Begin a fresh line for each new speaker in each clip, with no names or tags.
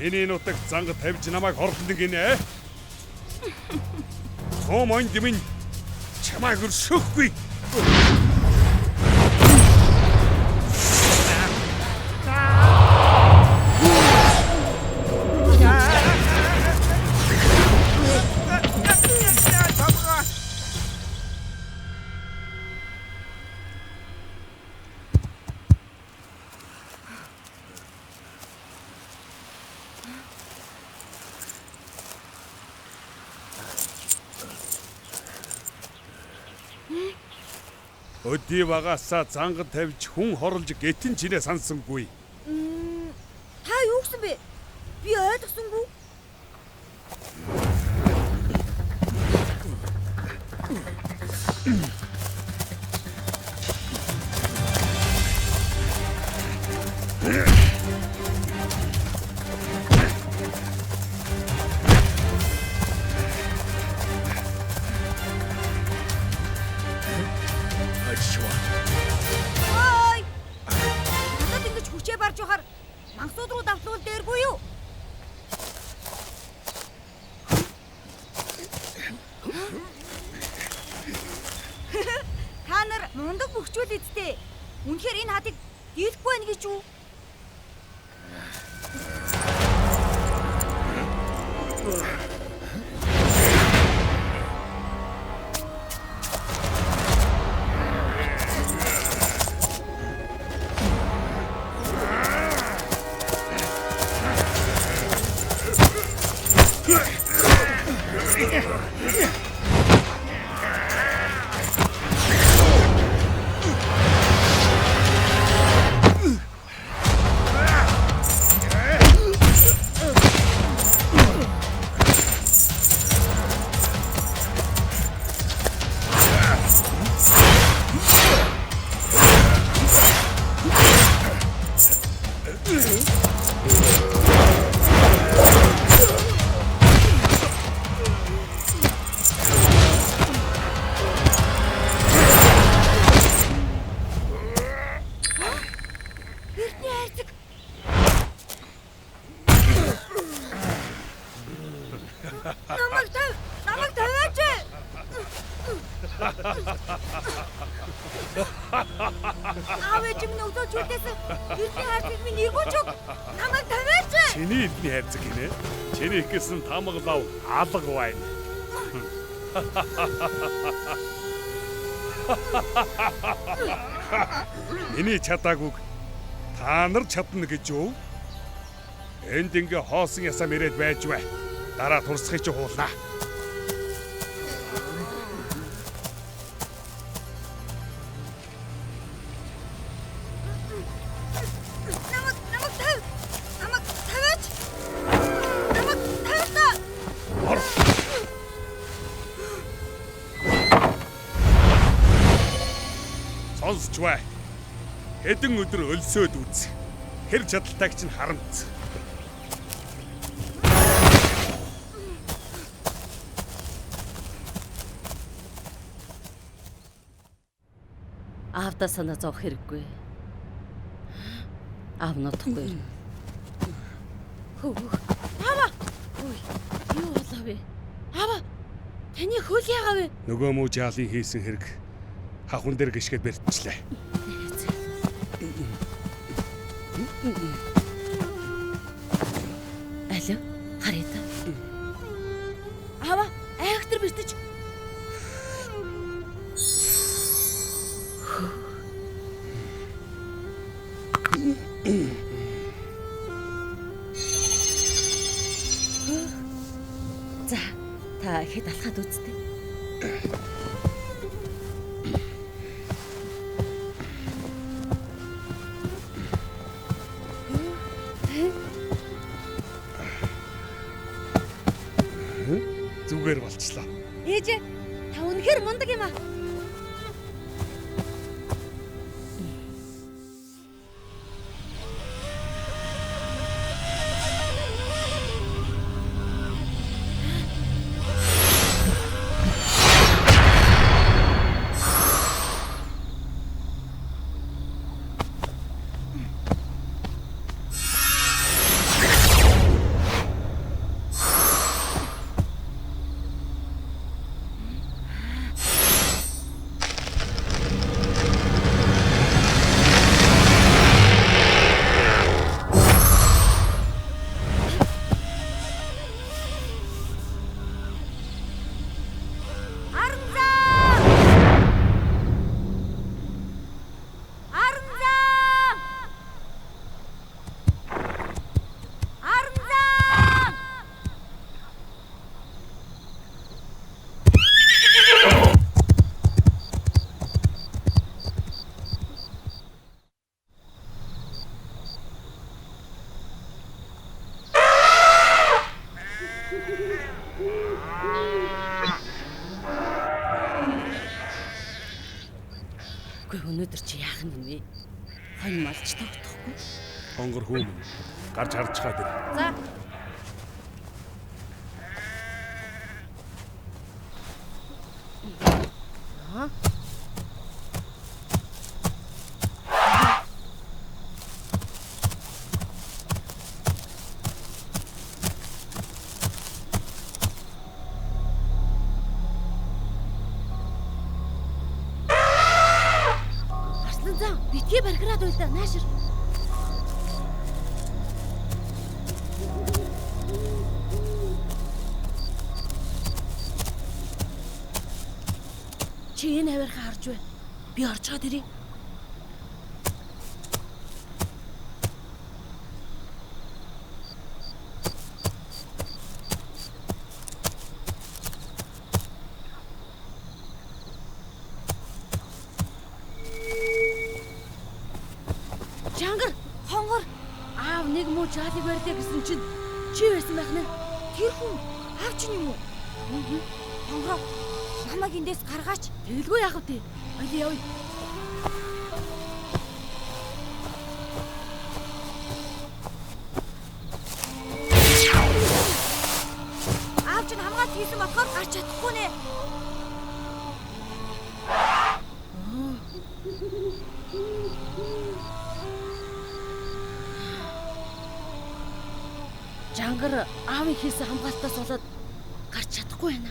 Миний нутагт занга тавьж намайг хорлоно гинэ. Хомонд минь чамайг өршөөхгүй. Өдий багаасаа занга тавьж хүн хорлж гетэн чинээ сансангүй.
Та юу гэсэн бэ? Би ойлгосонгүй. Ой! Надад ингэж хүчээ барж явахаар мансууд руу давтнуул дээргүй юу? Та нар мундаг бөхчүүл эцтэй. Үнэхээр энэ хатыг дийлэхгүй байна гэж үү? Эрдний хайрцаг. Намайг тав! Намайг тавиач! Аав ээж минь өглөө үлдээсэн. Эрдний хайрцаг минь эргүүлж өг. Намайг тавиач!
Чиний эрдний хайрцаг гинэ. Чиний их гэсэн тамгалав алга байна. Миний чадаагүйг та нар чадна гэж юу? Энд ингээ хоосон ясаа мэрээд байж бай. Дараа турсахыг чи хуулнаа.
Намайг намайг тав! Намайг тавиач! Намайг тавиа!
Ор. Сонсч бай. Хэдэн өдөр өлсөөд үз. Хэр чадалтайг чинь харамц.
Аавдаа санаа зовох хэрэггүй. Аав нутахгүй. Хөөх. Аава. Үй, юу болов вэ? Аава. Таны хөл яагаа вэ?
Нөгөө муу жаалын хийсэн хэрэг хахун дээр гიშгээд бэртчлээ.
Алло, харъя та. Аава, айхтар бэртэж. За, та хэд алхаад үзтээ.
Зүгээр болчлоо.
Ээж, та үнэхээр мундаг юм аа. Өнөөдөр чи яах нь вэ? Хонь малч тогтохгүй.
Хонгор хүмүүн гарч харж чаад ир.
За. Аа. Арслан заа, битгий бархираад байл да, наашир. Чи энэ авирхаа харж бай. Би орчоод ирье. Жангар,
Хонгор,
аав нэг муу жаалыг барьлаа гэсэн чинь чи байсан байх нэ.
тэр хүн аав чинь юм уу? Хонгороо, намайг эндээс гаргаач.
Тэгэлгүй яах вэ? Хоёул явъя.
Аав чинь хамгаалт хийсэн болохоор гарч чадахгүй нэ.
Жангар аавын хийсэн хамгаалтаас болоод гарч чадахгүй байна.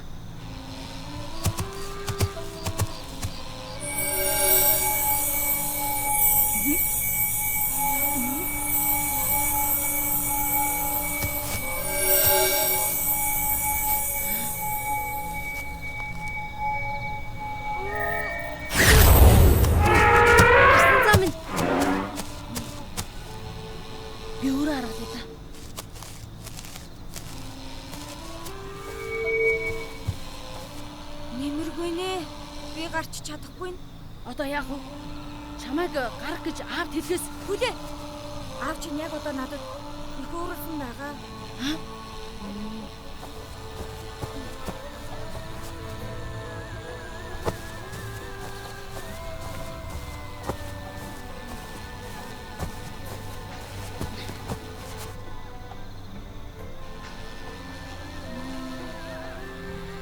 Арслан заа минь. Би өөрөө аргалаа да.
Нэмэргүй нэ. Би гарч чадахгүй.
Одоо яах вэ? Чамайг гарах гэж аавд хэлэхээс
Хүлээ. Аав чинь яг одоо надад их ууралсан байгаа.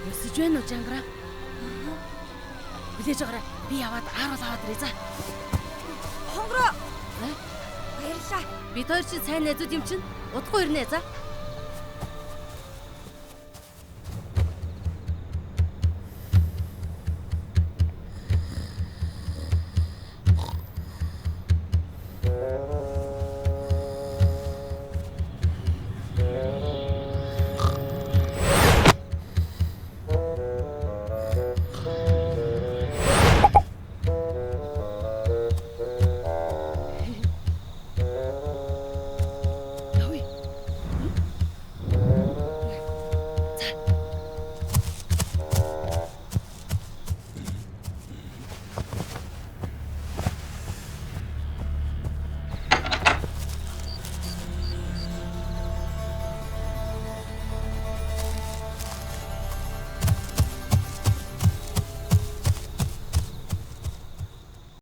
Өсөж байна уу Жангара? Хүлээж аваарай. Би яваад ааруул аваад ирээ за.
Хонгороо.
Аа?
Баярлалаа.
Бид хоёр чинь сайн найзууд юм чинь. Удахгүй ирнэ за.